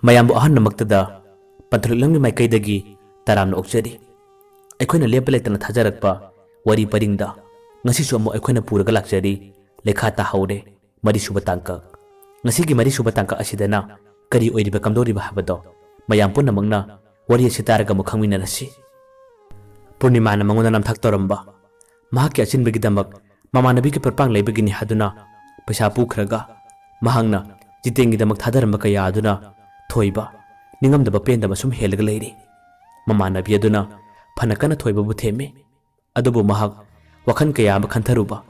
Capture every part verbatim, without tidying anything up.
ꯃꯌꯥꯝꯕꯨ ꯑꯍꯟꯅꯃꯛꯇꯗ ꯄꯟꯊꯨꯡꯂꯣꯏꯂꯝꯒꯤ ꯃꯥꯏꯀꯩꯗꯒꯤ ꯇꯔꯥꯝꯅ ꯑꯣꯛꯆꯔꯤ꯫ ꯑꯩꯈꯣꯏꯅ ꯂꯦꯞꯄ ꯂꯩꯇꯅ ꯊꯥꯖꯔꯛꯄ ꯋꯥꯔꯤ ꯄꯔꯤꯡꯗ ꯉꯁꯤꯁꯨ ꯑꯃꯨꯛ ꯑꯩꯈꯣꯏꯅ ꯄꯨꯔꯒ ꯂꯥꯛꯆꯔꯤ ꯂꯩꯈꯥ ꯇꯥꯍꯧꯔꯦ ꯃꯔꯤꯁꯨꯕ ꯇꯥꯡꯀꯛ꯫ ꯉꯁꯤꯒꯤ ꯃꯔꯤꯁꯨꯕ ꯇꯥꯡꯀꯛ ꯑꯁꯤꯗꯅ ꯀꯔꯤ ꯑꯣꯏꯔꯤꯕ ꯀꯝꯗꯧꯔꯤꯕ ꯍꯥꯏꯕꯗꯣ ꯃꯌꯥꯝ ꯄꯨꯝꯅꯃꯛꯅ ꯋꯥꯔꯤ ꯑꯁꯤ ꯇꯥꯔꯒ ꯑꯃꯨꯛ ꯈꯪꯃꯤꯟꯅꯔꯁꯤ꯫ ꯄꯨꯔꯅꯤꯃꯥꯅ ꯃꯉꯣꯟꯗ ꯅꯝꯊꯥꯛ ꯇꯧꯔꯝꯕ ꯃꯍꯥꯛꯀꯤ ꯑꯆꯤꯟꯕꯒꯤꯗꯃꯛ ꯃꯃꯥꯟꯅꯕꯤꯒꯤ ꯄꯣꯠꯄꯥꯡ ꯂꯩꯕꯒꯤꯅꯤ ꯍꯥꯏꯗꯨꯅ ꯄꯩꯁꯥ ꯄꯨꯈ꯭ꯔꯒ ꯃꯍꯥꯛꯅ ꯖꯤꯇꯦꯟꯒꯤꯗꯃꯛ ꯊꯥꯗꯔꯝꯕ ꯀꯌꯥ ꯑꯗꯨꯅ ꯊꯣꯏꯕ ꯅꯤꯡꯉꯝꯗꯕ ꯄꯦꯟꯗꯕ ꯁꯨꯝ ꯍꯦꯜꯂꯒ ꯂꯩꯔꯤ꯫ ꯃꯃꯥꯟꯅꯕꯤ ꯑꯗꯨꯅ ꯐꯅ ꯀꯟꯅ ꯊꯣꯏꯕꯕꯨ ꯊꯦꯝꯃꯤ꯫ ꯑꯗꯨꯕꯨ ꯃꯍꯥꯛ ꯋꯥꯈꯜ ꯀꯌꯥ ꯑꯃ ꯈꯟꯊꯔꯨꯕ,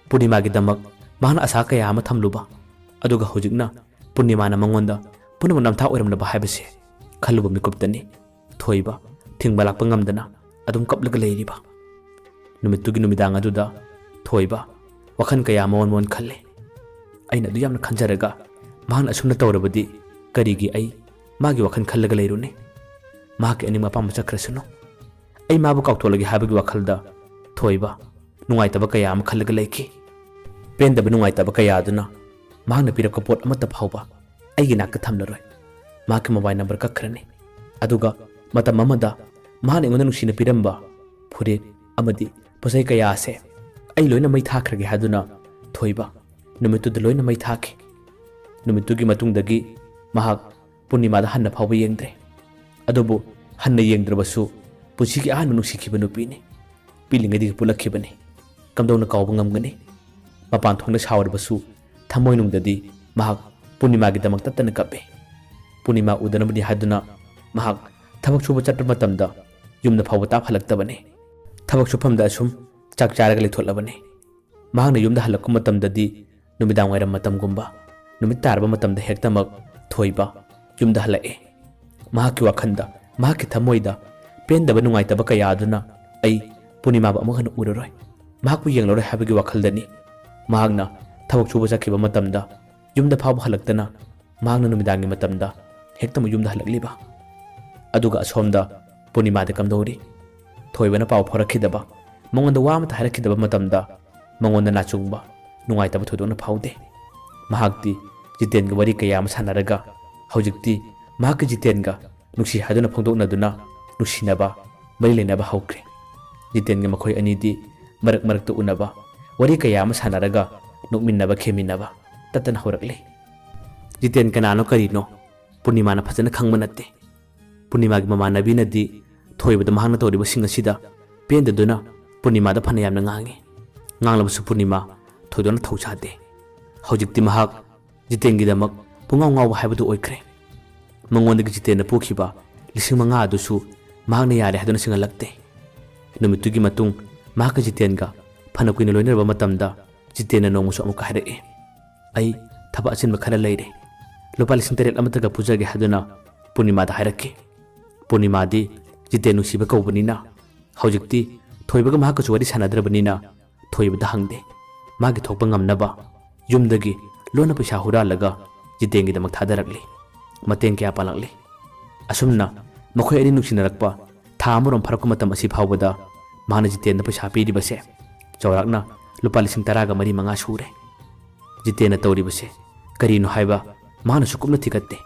ꯄꯨꯔꯅꯤꯃꯥꯒꯤꯗꯃꯛ ꯃꯍꯥꯛꯅ ꯑꯁꯥ ꯀꯌꯥ ꯑꯃ ꯊꯝꯂꯨꯕ, ꯑꯗꯨꯒ ꯍꯧꯖꯤꯛꯅ ꯄꯨꯔꯅꯤꯃꯥꯅ ꯃꯉꯣꯟꯗ ꯄꯨꯝꯅꯃꯛ ꯅꯝꯊꯥꯛ ꯑꯣꯏꯔꯝꯂꯕ ꯍꯥꯏꯕꯁꯦ ꯈꯜꯂꯨꯕ ꯃꯤꯀꯨꯞꯇꯅꯤ ꯊꯣꯏꯕ ꯊꯤꯡꯕ ꯂꯥꯛꯄ ꯉꯝꯗꯅ ꯑꯗꯨꯝ ꯀꯞꯂꯒ ꯂꯩꯔꯤꯕ꯫ ꯅꯨꯃꯤꯠꯇꯨꯒꯤ ꯅꯨꯃꯤꯗꯥꯡ ꯑꯗꯨꯗ ꯊꯣꯏꯕ ꯋꯥꯈꯜ ꯀꯌꯥ ꯃꯑꯣꯟ ꯃꯑꯣꯟ ꯈꯜꯂꯤ꯫ ꯑꯩꯅ ꯑꯗꯨ ꯌꯥꯝꯅ ꯈꯟꯖꯔꯒ ꯃꯍꯥꯛꯅ ꯑꯁꯨꯝꯅ ꯇꯧꯔꯕꯗꯤ ꯀꯔꯤꯒꯤ ꯑꯩ ꯃꯥꯒꯤ ꯋꯥꯈꯜ ꯈꯜꯂꯒ ꯂꯩꯔꯨꯅꯤ? ꯃꯍꯥꯛꯀꯤ ꯑꯅꯤꯡꯕ ꯑꯄꯥꯝꯕ ꯆꯠꯈ꯭ꯔꯁꯅꯨ꯫ ꯑꯩ ꯃꯥꯕꯨ ꯀꯥꯎꯊꯣꯛꯂꯒꯦ ꯍꯥꯏꯕꯒꯤ ꯋꯥꯈꯜꯗ ꯊꯣꯏꯕ ꯅꯨꯡꯉꯥꯏꯇꯕ ꯀꯌꯥ ꯑꯃ ꯈꯜꯂꯒ ꯂꯩꯈꯤ꯫ ꯄꯦꯟꯗꯕ ꯅꯨꯡꯉꯥꯏꯇꯕ ꯀꯌꯥ ꯑꯗꯨꯅ ꯃꯍꯥꯛꯅ ꯄꯤꯔꯛꯄ ꯄꯣꯠ ꯑꯃꯠꯇ ꯐꯥꯎꯕ ꯑꯩꯒꯤ ꯅꯥꯛꯇ ꯊꯝꯂꯔꯣꯏ꯫ ꯃꯍꯥꯛꯀꯤ ꯃꯣꯕꯥꯏꯜ ꯅꯝꯕꯔ ꯀꯛꯈ꯭ꯔꯅꯤ꯫ ꯑꯗꯨꯒ ꯃꯇꯝ ꯑꯃꯗ ꯃꯍꯥꯛꯅ ꯑꯩꯉꯣꯟꯗ ꯅꯨꯡꯁꯤꯅ ꯄꯤꯔꯝꯕ ꯐꯨꯔꯤꯠ ꯑꯃꯗꯤ ꯄꯣꯠꯆꯩ ꯀꯌꯥ ꯑꯁꯦ ꯑꯩ ꯂꯣꯏꯅ ꯃꯩ ꯊꯥꯈ꯭ꯔꯒꯦ ꯍꯥꯏꯗꯨꯅ ꯊꯣꯏꯕ ꯅꯨꯃꯤꯠꯇꯨꯗ ꯂꯣꯏꯅ ꯃꯩ ꯊꯥꯈꯤ꯫ ꯅꯨꯃꯤꯠꯇꯨꯒꯤ ꯃꯇꯨꯡꯗꯒꯤ ꯃꯍꯥꯛ ꯄꯨꯔꯅꯤꯃꯥꯗ ꯍꯟꯅ ꯐꯥꯎꯕ ꯌꯦꯡꯗ꯭ꯔꯦ꯫ ꯑꯗꯨꯕꯨ ꯍꯟꯅ ꯌꯦꯡꯗ꯭ꯔꯕꯁꯨ ꯄꯨꯟꯁꯤꯒꯤ ꯑꯍꯥꯟꯕ ꯅꯨꯡꯁꯤꯈꯤꯕ ꯅꯨꯄꯤꯅꯤ꯫ ꯄꯤꯛꯂꯤꯉꯩꯗꯒꯤ ꯄꯨꯜꯂꯛꯈꯤꯕꯅꯤ꯫ ꯀꯝꯗꯧꯅ ꯀꯥꯎꯕ ꯉꯝꯒꯅꯤ? ꯃꯄꯥꯟ ꯊꯣꯡꯗ ꯁꯥꯎꯔꯕꯁꯨ ꯊꯃꯣꯏꯅꯨꯡꯗꯗꯤ ꯃꯍꯥꯛ ꯄꯨꯔꯅꯤꯃꯥꯒꯤꯗꯃꯛ ꯇꯠꯇꯅ ꯀꯞꯄꯤ꯫ ꯄꯨꯔꯅꯤꯃꯥ ꯎꯗꯅꯕꯅꯤ ꯍꯥꯏꯗꯨꯅ ꯃꯍꯥꯛ ꯊꯕꯛ ꯁꯨꯕ ꯆꯠꯄ ꯃꯇꯝꯗ ꯌꯨꯝꯗ ꯐꯥꯎꯕ ꯇꯥꯞ ꯍꯜꯂꯛꯇꯕꯅꯤ꯫ ꯊꯕꯛ ꯁꯨꯐꯝꯗ ꯑꯁꯨꯝ ꯆꯥꯛ ꯆꯥꯔꯒ ꯂꯩꯊꯣꯛꯂꯕꯅꯤ꯫ ꯃꯍꯥꯛꯅ ꯌꯨꯝꯗ ꯍꯜꯂꯛꯄ ꯃꯇꯝꯗꯗꯤ ꯅꯨꯃꯤꯗꯥꯡ ꯋꯥꯏꯔꯝ ꯃꯇꯝꯒꯨꯝꯕ, ꯅꯨꯃꯤꯠ ꯇꯥꯔꯕ ꯃꯇꯝꯗ ꯍꯦꯛꯇꯃꯛ ꯊꯣꯏꯕ ꯌꯨꯝꯗ ꯍꯜꯂꯛꯏ꯫ ꯃꯍꯥꯛꯀꯤ ꯋꯥꯈꯜꯗ, ꯃꯍꯥꯛꯀꯤ ꯊꯃꯣꯏꯗ ꯄꯦꯟꯗꯕ ꯅꯨꯡꯉꯥꯏꯇꯕ ꯀꯌꯥ ꯑꯗꯨꯅ ꯑꯩ ꯄꯨꯔꯅꯤꯃꯥꯕꯨ ꯑꯃꯨꯛ ꯍꯟꯅ ꯎꯔꯔꯣꯏ, ꯃꯍꯥꯛꯄꯨ ꯌꯦꯡꯂꯔꯣꯏ ꯍꯥꯏꯕꯒꯤ ꯋꯥꯈꯜꯗꯅꯤ꯫ ꯃꯍꯥꯛꯅ ꯊꯕꯛ ꯁꯨꯕ ꯆꯠꯈꯤꯕ ꯃꯇꯝꯗ ꯌꯨꯝꯗ ꯐꯥꯎꯕ ꯍꯜꯂꯛꯇꯅ ꯃꯍꯥꯛꯅ ꯅꯨꯃꯤꯗꯥꯡꯒꯤ ꯃꯇꯝꯗ ꯍꯦꯛꯇꯃꯛ ꯌꯨꯝꯗ ꯍꯜꯂꯛꯂꯤꯕ꯫ ꯑꯗꯨꯒ ꯑꯁꯣꯝꯗ ꯄꯨꯔꯅꯤꯃꯥꯗꯤ ꯀꯝꯗꯧꯔꯤ? ꯊꯣꯏꯕꯅ ꯄꯥꯎ ꯐꯥꯎꯔꯛꯈꯤꯗꯕ, ꯃꯉꯣꯟꯗ ꯋꯥ ꯑꯃꯠꯇ ꯍꯥꯏꯔꯛꯈꯤꯗꯕ ꯃꯇꯝꯗ ꯃꯉꯣꯟꯗ ꯅꯥꯆꯨꯡꯕ, ꯅꯨꯡꯉꯥꯏꯇꯕ ꯊꯣꯏꯗꯣꯛꯅ ꯐꯥꯎꯗꯦ꯫ ꯃꯍꯥꯛꯇꯤ ꯖꯤꯇꯦꯟꯒ ꯋꯥꯔꯤ ꯀꯌꯥ ꯑꯃ ꯁꯥꯟꯅꯔꯒ ꯍꯧꯖꯤꯛꯇꯤ ꯃꯍꯥꯛꯀ ꯖꯤꯇꯦꯟꯒ ꯅꯨꯡꯁꯤ ꯍꯥꯏꯗꯨꯅ ꯐꯣꯡꯗꯣꯛꯅꯗꯨꯅ ꯅꯨꯡꯁꯤꯅꯕ, ꯃꯔꯤ ꯂꯩꯅꯕ ꯍꯧꯈ꯭ꯔꯦ꯫ ꯖꯤꯇꯦꯟꯒ ꯃꯈꯣꯏ ꯑꯅꯤꯗꯤ ꯃꯔꯛ ꯃꯔꯛꯇ ꯎꯅꯕ, ꯋꯥꯔꯤ ꯀꯌꯥ ꯑꯃ ꯁꯥꯟꯅꯔꯒ ꯅꯣꯛꯃꯤꯟꯅꯕ, ꯈꯦꯃꯤꯟꯅꯕ ꯇꯠꯇꯅ ꯍꯧꯔꯛꯂꯦ꯫ ꯖꯤꯇꯦꯟ ꯀꯅꯥꯅꯣ ꯀꯔꯤꯅꯣ ꯄꯨꯔꯅꯤꯃꯥꯅ ꯐꯖꯅ ꯈꯪꯕ ꯅꯠꯇꯦ꯫ ꯄꯨꯔꯅꯤꯃꯥꯒꯤ ꯃꯃꯥꯟꯅꯕꯤꯅꯗꯤ ꯊꯣꯏꯕꯗ ꯃꯍꯥꯛꯅ ꯇꯧꯔꯤꯕꯁꯤꯡ ꯑꯁꯤꯗ ꯄꯦꯟꯗꯗꯨꯅ ꯄꯨꯔꯅꯤꯃꯥꯗ ꯐꯅ ꯌꯥꯝꯅ ꯉꯥꯡꯉꯤ꯫ ꯉꯥꯡꯂꯕꯁꯨ ꯄꯨꯔꯅꯤꯃꯥ ꯊꯣꯏꯗꯣꯛꯅ ꯊꯧꯁꯥꯗꯦ꯫ ꯍꯧꯖꯤꯛꯇꯤ ꯃꯍꯥꯛ ꯖꯤꯇꯦꯟꯒꯤꯗꯃꯛ ꯄꯨꯡꯉꯥꯎ ꯉꯥꯎꯕ ꯍꯥꯏꯕꯗꯨ ꯑꯣꯏꯈ꯭ꯔꯦ꯫ ꯃꯉꯣꯟꯗꯒꯤ ꯖꯤꯇꯦꯟꯅ ꯄꯨꯈꯤꯕ ꯂꯤꯁꯤꯡ ꯃꯉꯥ ꯑꯗꯨꯁꯨ ꯃꯍꯥꯛꯅ ꯌꯥꯔꯦ ꯍꯥꯏꯗꯨꯅ ꯁꯤꯡꯍꯜꯂꯛꯇꯦ꯫ ꯅꯨꯃꯤꯠꯇꯨꯒꯤ ꯃꯇꯨꯡ ꯃꯍꯥꯛꯀ ꯖꯤꯇꯦꯟꯒ ꯐꯅ ꯀꯨꯏꯅ ꯂꯣꯏꯅꯔꯕ ꯃꯇꯝꯗ ꯖꯤꯇꯦꯟꯅ ꯅꯣꯡꯃꯁꯨ ꯑꯃꯨꯛꯀ ꯍꯥꯏꯔꯛꯏ, "ꯑꯩ ꯊꯕꯛ ꯑꯆꯤꯟꯕ ꯈꯔ ꯂꯩꯔꯦ, ꯂꯨꯄꯥ ꯂꯤꯁꯤꯡ ꯇꯔꯦꯠ ꯑꯃꯇꯒ ꯄꯨꯖꯒꯦ" ꯍꯥꯏꯗꯨꯅ ꯄꯨꯔꯅꯤꯃꯥꯗ ꯍꯥꯏꯔꯛꯈꯤ꯫ ꯄꯨꯔꯅꯤꯃꯥꯗꯤ ꯖꯤꯇꯦꯟ ꯅꯨꯡꯁꯤꯕ ꯀꯧꯕꯅꯤꯅ ꯍꯧꯖꯤꯛꯇꯤ ꯊꯣꯏꯕꯒ ꯃꯍꯥꯛꯀꯁꯨ ꯋꯥꯔꯤ ꯁꯥꯟꯅꯗ꯭ꯔꯕꯅꯤꯅ ꯊꯣꯏꯕꯗ ꯍꯪꯗꯦ꯫ ꯃꯥꯒꯤ ꯊꯣꯛꯄ ꯉꯝꯅꯕ ꯌꯨꯝꯗꯒꯤ ꯂꯣꯟꯅ ꯄꯩꯁꯥ ꯍꯨꯔꯥꯜꯂꯒ ꯖꯤꯇꯦꯟꯒꯤꯗꯃꯛ ꯊꯥꯗꯔꯛꯂꯤ꯫ ꯃꯇꯦꯡ ꯀꯌꯥ ꯄꯥꯡꯂꯛꯂꯤ꯫ ꯑꯁꯨꯝꯅ ꯃꯈꯣꯏ ꯑꯅꯤ ꯅꯨꯡꯁꯤꯅꯔꯛꯄ ꯊꯥ ꯑꯃꯔꯣꯝ ꯐꯥꯔꯛꯄ ꯃꯇꯝ ꯑꯁꯤ ꯐꯥꯎꯕꯗ ꯃꯍꯥꯛꯅ ꯖꯤꯇꯦꯟꯗ ꯄꯩꯁꯥ ꯄꯤꯔꯤꯕꯁꯦ ꯆꯥꯎꯔꯥꯛꯅ ꯂꯨꯄꯥ ꯂꯤꯁꯤꯡ ꯇꯔꯥꯒ ꯃꯔꯤ ꯃꯉꯥ ꯁꯨꯔꯦ꯫ ꯖꯤꯇꯦꯟꯅ ꯇꯧꯔꯤꯕꯁꯦ ꯀꯔꯤꯅꯣ ꯍꯥꯏꯕ ꯃꯍꯥꯛꯅꯁꯨ ꯀꯨꯞꯅ ꯊꯤꯒꯠꯇꯦ꯫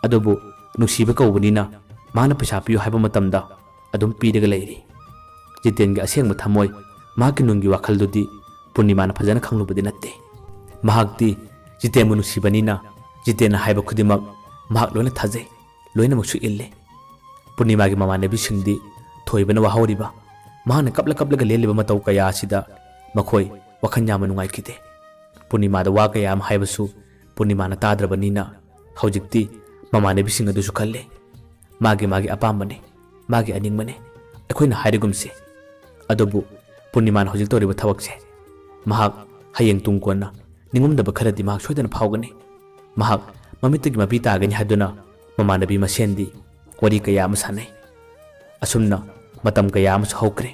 ꯑꯗꯨꯕꯨ ꯅꯨꯡꯁꯤꯕ ꯀꯧꯕꯅꯤꯅ ꯃꯍꯥꯛꯅ ꯄꯩꯁꯥ ꯄꯤꯌꯨ ꯍꯥꯏꯕ ꯃꯇꯝꯗ ꯑꯗꯨꯝ ꯄꯤꯔꯒ ꯂꯩꯔꯤ꯫ ꯖꯤꯇꯦꯟꯒꯤ ꯑꯁꯦꯡꯕ ꯊꯝꯃꯣꯏ, ꯃꯍꯥꯛꯀꯤ ꯅꯨꯡꯒꯤ ꯋꯥꯈꯜꯗꯨꯗꯤ ꯄꯨꯔꯅꯤꯃꯥꯅ ꯐꯖꯅ ꯈꯪꯂꯨꯕꯗꯤ ꯅꯠꯇꯦ꯫ ꯃꯍꯥꯛꯇꯤ ꯖꯤꯇꯦꯟꯕꯨ ꯅꯨꯡꯁꯤꯕꯅꯤꯅ ꯖꯤꯇꯦꯟꯅ ꯍꯥꯏꯕ ꯈꯨꯗꯤꯡꯃꯛ ꯃꯍꯥꯛ ꯂꯣꯏꯅ ꯊꯥꯖꯩ, ꯂꯣꯏꯅꯃꯛꯁꯨ ꯏꯜꯂꯤ꯫ ꯄꯨꯔꯅꯤꯃꯥꯒꯤ ꯃꯃꯥꯟꯅꯕꯤꯁꯤꯡꯗꯤ ꯊꯣꯏꯕꯅ ꯋꯥꯍꯧꯔꯤꯕ, ꯃꯍꯥꯛꯅ ꯀꯞꯂ ꯀꯞꯂꯒ ꯂꯦꯜꯂꯤꯕ ꯃꯇꯧ ꯀꯌꯥ ꯑꯁꯤꯗ ꯃꯈꯣꯏ ꯋꯥꯈꯜ ꯌꯥꯝꯅ ꯅꯨꯡꯉꯥꯏꯈꯤꯗꯦ꯫ ꯄꯨꯔꯅꯤꯃꯥꯗ ꯋꯥ ꯀꯌꯥ ꯑꯃ ꯍꯥꯏꯕꯁꯨ ꯄꯨꯔꯅꯤꯃꯥꯅ ꯇꯥꯗ꯭ꯔꯕꯅꯤꯅ ꯍꯧꯖꯤꯛꯇꯤ ꯃꯃꯥꯟꯅꯕꯤꯁꯤꯡ ꯑꯗꯨꯁꯨ ꯈꯜꯂꯦ, "ꯃꯥꯒꯤ ꯃꯥꯒꯤ ꯑꯄꯥꯝꯕꯅꯤ, ꯃꯥꯒꯤ ꯑꯅꯤꯡꯕꯅꯤ, ꯑꯩꯈꯣꯏꯅ ꯍꯥꯏꯔꯒꯨꯝꯁꯤ"꯫ ꯑꯗꯨꯕꯨ ꯄꯨꯔꯅꯤꯃꯥꯅ ꯍꯧꯖꯤꯛ ꯇꯧꯔꯤꯕ ꯊꯕꯛꯁꯦ ꯃꯍꯥꯛ ꯍꯌꯦꯡ ꯇꯨꯡ ꯀꯣꯟꯅ ꯅꯤꯡꯉꯝꯗꯕ ꯈꯔꯗꯤ ꯃꯍꯥꯛ ꯁꯣꯏꯗꯅ ꯐꯥꯎꯒꯅꯤ꯫ ꯃꯍꯥꯛ ꯃꯃꯤꯠꯇꯒꯤ ꯃꯄꯤ ꯇꯥꯒꯅꯤ ꯍꯥꯏꯗꯨꯅ ꯃꯃꯥꯟꯅꯕꯤ ꯃꯁꯦꯟꯗꯤ ꯋꯥꯔꯤ ꯀꯌꯥ ꯑꯃ ꯁꯥꯟꯅꯩ꯫ ꯑꯁꯨꯝꯅ ꯃꯇꯝ ꯀꯌꯥ ꯑꯃꯁꯨ ꯍꯧꯈ꯭ꯔꯦ꯫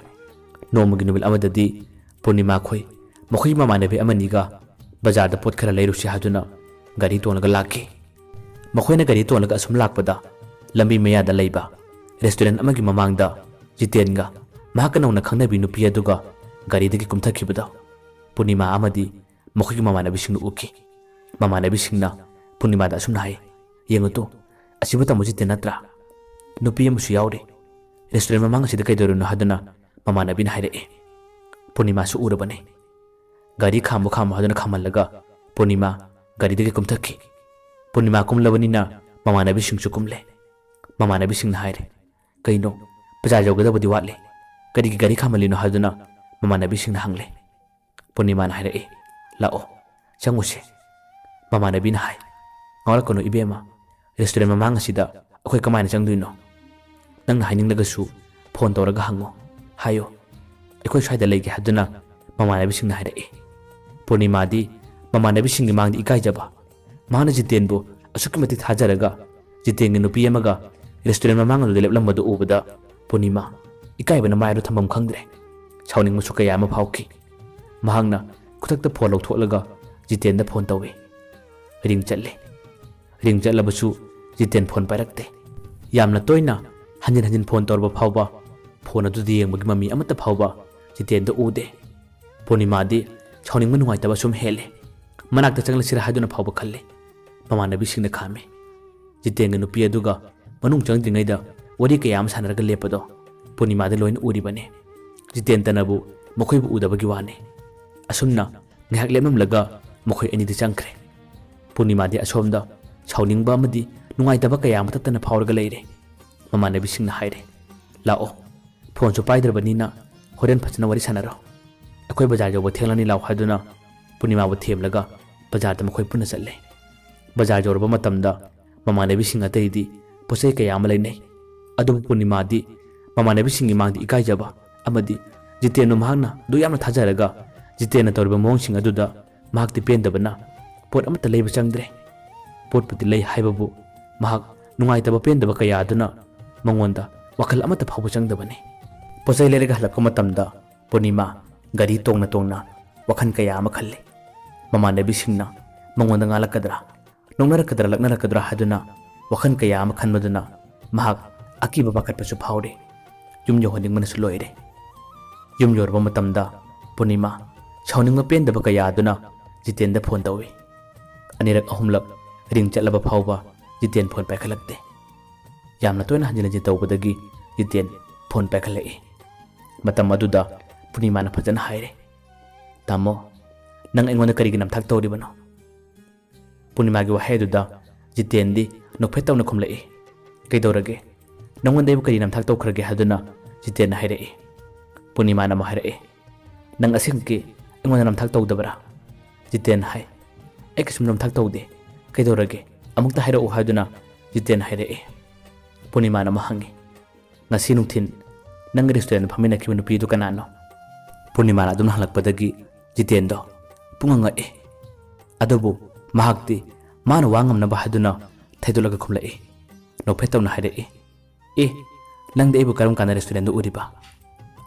ꯅꯣꯡꯃꯒꯤ ꯅꯨꯃꯤꯠ ꯑꯃꯗꯗꯤ ꯄꯨꯔꯅꯤꯃꯥ ꯈꯣꯏ ꯃꯈꯣꯏꯒꯤ ꯃꯃꯥꯟꯅꯕꯤ ꯑꯃꯅꯤꯒ ꯕꯖꯥꯔꯗ ꯄꯣꯠ ꯈꯔ ꯂꯩꯔꯨꯁꯤ ꯍꯥꯏꯗꯨꯅ ꯒꯥꯔꯤ ꯇꯣꯡꯂꯒ ꯂꯥꯛꯈꯤ꯫ ꯃꯈꯣꯏꯅ ꯒꯥꯔꯤ ꯇꯣꯡꯂꯒ ꯑꯁꯨꯝ ꯂꯥꯛꯄꯗ ꯂꯝꯕꯤ ꯃꯌꯥꯗ ꯂꯩꯕ ꯔꯦꯁꯇꯨꯔꯦꯟ ꯑꯃꯒꯤ ꯃꯃꯥꯡꯗ ꯖꯤꯇꯦꯟꯒ ꯃꯍꯥꯛꯀ ꯅꯧꯅ ꯈꯪꯅꯕꯤ ꯅꯨꯄꯤ ꯑꯗꯨꯒ ꯒꯥꯔꯤꯗꯒꯤ ꯀꯨꯝꯊꯈꯤꯕꯗꯣ ꯄꯨꯔꯅꯤꯃꯥ ꯑꯃꯗꯤ ꯃꯈꯣꯏꯒꯤ ꯃꯃꯥꯟꯅꯕꯤꯁꯤꯡꯅ ꯎꯈꯤ꯫ ꯃꯃꯥꯟꯅꯕꯤꯁꯤꯡꯅ ꯄꯨꯔꯅꯤꯃꯥꯗ ꯑꯁꯨꯝꯅ ꯍꯥꯏ, "ꯌꯦꯡꯉꯨ ꯇꯨ, "ꯑꯁꯤꯕꯨ ꯇꯥꯃꯣ ꯖꯤꯇꯦꯟ ꯅꯠꯇ꯭ꯔꯥ? ꯅꯨꯄꯤ ꯑꯃꯁꯨ ꯌꯥꯎꯔꯤ꯫ ꯔꯦꯁꯇꯨꯔꯦꯟ ꯃꯃꯥꯡ ꯑꯁꯤꯗ ꯀꯩꯗꯧꯔꯤꯅꯣ?" ꯍꯥꯏꯗꯨꯅ ꯃꯃꯥꯟꯅꯕꯤꯅ ꯍꯥꯏꯔꯛꯑꯦ꯫ ꯄꯨꯔꯅꯤꯃꯥꯁꯨ ꯎꯔꯕꯅꯤ꯫ "ꯒꯥꯔꯤ ꯈꯥꯝꯃꯣ ꯈꯥꯝꯃꯣ" ꯍꯥꯏꯗꯨꯅ ꯈꯥꯝꯍꯜꯂꯒ ꯄꯨꯔꯅꯤꯃꯥ ꯒꯥꯔꯤꯗꯒꯤ ꯀꯨꯝꯊꯈꯤ꯫ ꯄꯨꯔꯅꯤꯃꯥ ꯀꯨꯝꯂꯕꯅꯤꯅ ꯃꯃꯥꯟꯅꯕꯤꯁꯤꯡꯁꯨ ꯀꯨꯝꯂꯦ꯫ ꯃꯃꯥꯟꯅꯕꯤꯁꯤꯡꯅ ꯍꯥꯏꯔꯦ, "ꯀꯩꯅꯣ, ꯕꯖꯥꯔ ꯌꯧꯒꯗꯕꯗꯤ ꯋꯥꯠꯂꯤ, ꯀꯔꯤꯒꯤ ꯒꯥꯔꯤ ꯈꯥꯝꯍꯜꯂꯤꯅꯣ?" ꯍꯥꯏꯗꯨꯅ ꯃꯃꯥꯟꯅꯕꯤꯁꯤꯡꯅ ꯍꯪꯂꯦ꯫ ꯄꯨꯔꯅꯤꯃꯥꯅ ꯍꯥꯏꯔꯛꯏ, "ꯂꯥꯛꯑꯣ, ꯆꯪꯉꯨꯁꯦ"꯫ ꯃꯃꯥꯟꯅꯕꯤꯅ ꯍꯥꯏ, "ꯉꯥꯎꯔꯛꯀꯅꯨ ꯏꯕꯦꯝꯃ, ꯔꯦꯁꯇꯨꯔꯦꯟ ꯃꯃꯥꯡ ꯑꯁꯤꯗ ꯑꯩꯈꯣꯏ ꯀꯃꯥꯏꯅ ꯆꯪꯗꯣꯏꯅꯣ? ꯅꯪꯅ ꯍꯥꯏꯅꯤꯡꯂꯒꯁꯨ ꯐꯣꯟ ꯇꯧꯔꯒ ꯍꯪꯉꯣ, ꯍꯥꯏꯌꯣ, ꯑꯩꯈꯣꯏ ꯁ꯭ꯋꯥꯏꯗ ꯂꯩꯒꯦ" ꯍꯥꯏꯗꯨꯅ ꯃꯃꯥꯟꯅꯕꯤꯁꯤꯡꯅ ꯍꯥꯏꯔꯛꯏ꯫ ꯄꯨꯔꯅꯤꯃꯥꯗꯤ ꯃꯃꯥꯟꯅꯕꯤꯁꯤꯡꯒꯤ ꯃꯥꯡꯗ ꯏꯀꯥꯏꯖꯕ, ꯃꯍꯥꯛꯅ ꯖꯤꯇꯦꯟꯕꯨ ꯑꯁꯨꯛꯀꯤ ꯃꯇꯤꯛ ꯊꯥꯖꯔꯒ ꯖꯤꯇꯦꯟꯒꯤ ꯅꯨꯄꯤ ꯑꯃꯒ ꯔꯦꯁꯇꯨꯔꯦꯟ ꯃꯃꯥꯡ ꯑꯗꯨꯗ ꯂꯦꯞꯂꯝꯕꯗꯨ ꯎꯕꯗ ꯄꯨꯔꯅꯤꯃꯥ ꯏꯀꯥꯏꯕꯅ ꯃꯥꯏ ꯑꯗꯨ ꯊꯝꯐꯝ ꯈꯪꯗ꯭ꯔꯦ꯫ ꯁꯥꯎꯅꯤꯡꯕꯁꯨ ꯀꯌꯥ ꯑꯃ ꯐꯥꯎꯈꯤ꯫ ꯃꯍꯥꯛꯅ ꯈꯨꯗꯛꯇ ꯐꯣꯟ ꯂꯧꯊꯣꯛꯂꯒ ꯖꯤꯇꯦꯟꯗ ꯐꯣꯟ ꯇꯧꯏ꯫ ꯔꯤꯡ ꯆꯠꯂꯦ꯫ ꯔꯤꯡ ꯆꯠꯂꯕꯁꯨ ꯖꯤꯇꯦꯟ ꯐꯣꯟ ꯄꯥꯏꯔꯛꯇꯦ꯫ ꯌꯥꯝꯅ ꯇꯣꯏꯅ ꯍꯟꯖꯤꯟ ꯍꯟꯖꯤꯟ ꯐꯣꯟ ꯇꯧꯔꯕ ꯐꯥꯎꯕ ꯐꯣꯟ ꯑꯗꯨꯗ ꯌꯦꯡꯕꯒꯤ ꯃꯃꯤ ꯑꯃꯠꯇ ꯐꯥꯎꯕ ꯖꯤꯇꯦꯟꯗ ꯎꯗꯦ꯫ ꯄꯨꯔꯅꯤꯃꯥꯗꯤ ꯁꯥꯎꯅꯤꯡꯕ ꯅꯨꯡꯉꯥꯏꯇꯕ ꯁꯨꯝ ꯍꯦꯜꯂꯦ꯫ ꯃꯅꯥꯛꯇ ꯆꯪꯂꯁꯤꯔꯥ ꯍꯥꯏꯗꯨꯅ ꯐꯥꯎꯕ ꯈꯜꯂꯦ꯫ ꯃꯃꯥꯟꯅꯕꯤꯁꯤꯡꯅ ꯈꯥꯝꯃꯤ꯫ ꯖꯤꯇꯦꯟꯒ ꯅꯨꯄꯤ ꯑꯗꯨꯒ ꯃꯅꯨꯡ ꯆꯪꯗ꯭ꯔꯤꯉꯩꯗ ꯋꯥꯔꯤ ꯀꯌꯥ ꯑꯃ ꯁꯥꯟꯅꯔꯒ ꯂꯦꯞꯄꯗꯣ ꯄꯨꯔꯅꯤꯃꯥꯗ ꯂꯣꯏꯅ ꯎꯔꯤꯕꯅꯤ꯫ ꯖꯤꯇꯦꯟꯇꯅꯕꯨ ꯃꯈꯣꯏꯕꯨ ꯎꯗꯕꯒꯤ ꯋꯥꯅꯤ꯫ ꯑꯁꯨꯝꯅ ꯉꯥꯏꯍꯥꯛ ꯂꯦꯞꯂꯝꯂꯒ ꯃꯈꯣꯏ ꯑꯅꯤꯗꯤ ꯆꯪꯈ꯭ꯔꯦ꯫ ꯄꯨꯔꯅꯤꯃꯥꯗꯤ ꯑꯁꯣꯝꯗ ꯁꯥꯎꯅꯤꯡꯕ ꯑꯃꯗꯤ ꯅꯨꯡꯉꯥꯏꯇꯕ ꯀꯌꯥ ꯑꯃ ꯇꯠꯇꯅ ꯐꯥꯎꯔꯒ ꯂꯩꯔꯦ꯫ ꯃꯃꯥꯟꯅꯕꯤꯁꯤꯡꯅ ꯍꯥꯏꯔꯦ, "ꯂꯥꯛꯑꯣ, ꯐꯣꯟꯁꯨ ꯄꯥꯏꯗ꯭ꯔꯕꯅꯤꯅ ꯍꯣꯔꯦꯟ ꯐꯖꯅ ꯋꯥꯔꯤ ꯁꯥꯟꯅꯔꯣ꯫ ꯑꯩꯈꯣꯏ ꯕꯖꯥꯔ ꯌꯧꯕ ꯊꯦꯡꯂꯅꯤ, ꯂꯥꯛꯑꯣ" ꯍꯥꯏꯗꯨꯅ ꯄꯨꯔꯅꯤꯃꯥꯕꯨ ꯊꯦꯝꯂꯒ ꯕꯖꯥꯔꯗ ꯃꯈꯣꯏ ꯄꯨꯟꯅ ꯆꯠꯂꯦ꯫ ꯕꯖꯥꯔ ꯌꯧꯔꯕ ꯃꯇꯝꯗ ꯃꯃꯥꯟꯅꯕꯤꯁꯤꯡ ꯑꯇꯩꯗꯤ ꯄꯣꯠ ꯆꯩ ꯀꯌꯥ ꯑꯃ ꯂꯩꯅꯩ꯫ ꯑꯗꯨꯕꯨ ꯄꯨꯔꯅꯤꯃꯥꯗꯤ ꯃꯃꯥꯟꯅꯕꯤꯁꯤꯡꯒꯤ ꯃꯥꯡꯗ ꯏꯀꯥꯏꯖꯕ ꯑꯃꯗꯤ ꯖꯤꯇꯦꯟꯕꯨ ꯃꯍꯥꯛꯅ ꯑꯗꯨ ꯌꯥꯝꯅ ꯊꯥꯖꯔꯒ ꯖꯤꯇꯦꯟꯅ ꯇꯧꯔꯤꯕ ꯃꯑꯣꯡꯁꯤꯡ ꯑꯗꯨꯗ ꯃꯍꯥꯛꯇꯤ ꯄꯦꯟꯗꯕꯅ ꯄꯣꯠ ꯑꯃꯠꯇ ꯂꯩꯕ ꯆꯪꯗ꯭ꯔꯦ꯫ ꯄꯣꯠꯄꯨꯗꯤ ꯂꯩ ꯍꯥꯏꯕꯕꯨ ꯃꯍꯥꯛ ꯅꯨꯡꯉꯥꯏꯇꯕ ꯄꯦꯟꯗꯕ ꯀꯌꯥ ꯑꯗꯨꯅ ꯃꯉꯣꯟꯗ ꯋꯥꯈꯜ ꯑꯃꯠꯇ ꯐꯥꯎꯕ ꯆꯪꯗꯕꯅꯤ꯫ ꯄꯣꯠ ꯆꯩ ꯂꯩꯔꯒ ꯍꯜꯂꯛꯄ ꯃꯇꯝꯗ ꯄꯨꯔꯅꯤꯃꯥ ꯒꯥꯔꯤ ꯇꯣꯡꯅ ꯇꯣꯡꯅ ꯋꯥꯈꯜ ꯀꯌꯥ ꯑꯃ ꯈꯜꯂꯤ꯫ ꯃꯃꯥꯟꯅꯕꯤꯁꯤꯡꯅ ꯃꯉꯣꯟꯗ ꯉꯥꯡꯂꯛꯀꯗ꯭ꯔꯥ, ꯅꯣꯛꯅꯔꯛꯀꯗ꯭ꯔꯥ, ꯂꯛꯅꯔꯛꯀꯗ꯭ꯔꯥ ꯍꯥꯏꯗꯨꯅ ꯋꯥꯈꯜ ꯀꯌꯥ ꯑꯃ ꯈꯟꯕꯗꯨꯅ ꯃꯍꯥꯛ ꯑꯀꯤꯕ ꯄꯥꯈꯠꯄꯁꯨ ꯐꯥꯎꯔꯤ꯫ ꯌꯨꯝ ꯌꯧꯍꯟꯅꯤꯡꯕꯅꯁꯨ ꯂꯣꯏꯔꯦ꯫ ꯌꯨꯝ ꯌꯧꯔꯕ ꯃꯇꯝꯗ ꯄꯨꯔꯅꯤꯃꯥ ꯁꯥꯎꯅꯤꯡꯕ ꯄꯦꯟꯗꯕ ꯀꯌꯥ ꯑꯗꯨꯅ ꯖꯤꯇꯦꯟꯗ ꯐꯣꯟ ꯇꯧꯏ꯫ ꯑꯅꯤꯔꯛ ꯑꯍꯨꯝꯂꯛ ꯔꯤꯡ ꯆꯠꯂꯕ ꯐꯥꯎꯕ ꯖꯤꯇꯦꯟ ꯐꯣꯟ ꯄꯥꯏꯈꯠꯂꯛꯇꯦ꯫ ꯌꯥꯝꯅ ꯇꯣꯏꯅ ꯍꯟꯖꯤꯟ ꯍꯟꯖꯤꯟ ꯇꯧꯕꯗꯒꯤ ꯖꯤꯇꯦꯟ ꯐꯣꯟ ꯄꯥꯏꯈꯠꯂꯛꯏ꯫ ꯃꯇꯝ ꯑꯗꯨꯗ ꯄꯨꯔꯅꯤꯃꯥꯅ ꯐꯖꯅ ꯍꯥꯏꯔꯦ, "ꯇꯥꯃꯣ, ꯅꯪ ꯑꯩꯉꯣꯟꯗ ꯀꯔꯤꯒꯤ ꯅꯝꯊꯥꯛ ꯇꯧꯔꯤꯕꯅꯣ?" ꯄꯨꯔꯅꯤꯃꯥꯒꯤ ꯋꯥꯍꯩ ꯑꯗꯨꯗ ꯖꯤꯇꯦꯟꯗꯤ ꯅꯣꯛꯐꯦꯠ ꯇꯧꯅ ꯈꯨꯝꯂꯛꯏ꯫ "ꯀꯩꯗꯧꯔꯒꯦ? ꯅꯪꯉꯣꯟꯗ ꯑꯩꯕꯨ ꯀꯔꯤ ꯅꯝꯊꯥꯛ ꯇꯧꯈ꯭ꯔꯒꯦ?" ꯍꯥꯏꯗꯨꯅ ꯖꯤꯇꯦꯟꯅ ꯍꯥꯏꯔꯛꯏ꯫ ꯄꯨꯔꯅꯤꯃꯥꯅ ꯑꯃꯨꯛ ꯍꯥꯏꯔꯛꯏ, "ꯅꯪ ꯑꯁꯦꯡꯕꯒꯤ ꯑꯩꯉꯣꯟꯗ ꯅꯝꯊꯥꯛ ꯇꯧꯗꯕ꯭ꯔꯥ?" ꯖꯤꯇꯦꯟꯅ ꯍꯥꯏ, "ꯑꯩ ꯀꯩꯁꯨꯝ ꯅꯝꯊꯥꯛ ꯇꯧꯗꯦ꯫ ꯀꯩꯗꯧꯔꯒꯦ? ꯑꯃꯨꯛꯇ ꯍꯥꯏꯔꯛꯎ" ꯍꯥꯏꯗꯨꯅ ꯖꯤꯇꯦꯟꯅ ꯍꯥꯏꯔꯛꯏ꯫ ꯄꯨꯔꯅꯤꯃꯥꯅ ꯑꯃꯨꯛ ꯍꯪꯉꯤ, "ꯉꯁꯤ ꯅꯨꯡꯊꯤꯟ ꯅꯪꯒꯤ ꯔꯦꯁꯇꯨꯔꯦꯟꯗ ꯐꯝꯃꯤꯟꯅꯈꯤꯕ ꯅꯨꯄꯤꯗꯨ ꯀꯅꯥꯅꯣ?" ꯄꯨꯔꯅꯤꯃꯥꯅ ꯑꯗꯨꯝ ꯍꯪꯂꯛꯄꯗꯒꯤ ꯖꯤꯇꯦꯟꯗꯣ ꯄꯨꯡꯉꯛ ꯉꯛꯏ꯫ ꯑꯗꯨꯕꯨ ꯃꯍꯥꯛꯇꯤ ꯃꯥꯅ ꯋꯥ ꯉꯝꯅꯕ ꯍꯥꯏꯗꯨꯅ ꯊꯩꯗꯣꯛꯂꯒ ꯈꯨꯝꯂꯛꯏ꯫ ꯅꯣꯛꯐꯦꯠ ꯇꯧꯅ ꯍꯥꯏꯔꯛꯏ, "ꯑꯦ, ꯅꯪꯗꯤ ꯑꯩꯕꯨ ꯀꯔꯝ ꯀꯥꯟꯗ ꯔꯦꯁꯇꯨꯔꯦꯟꯗ ꯎꯔꯤꯕ?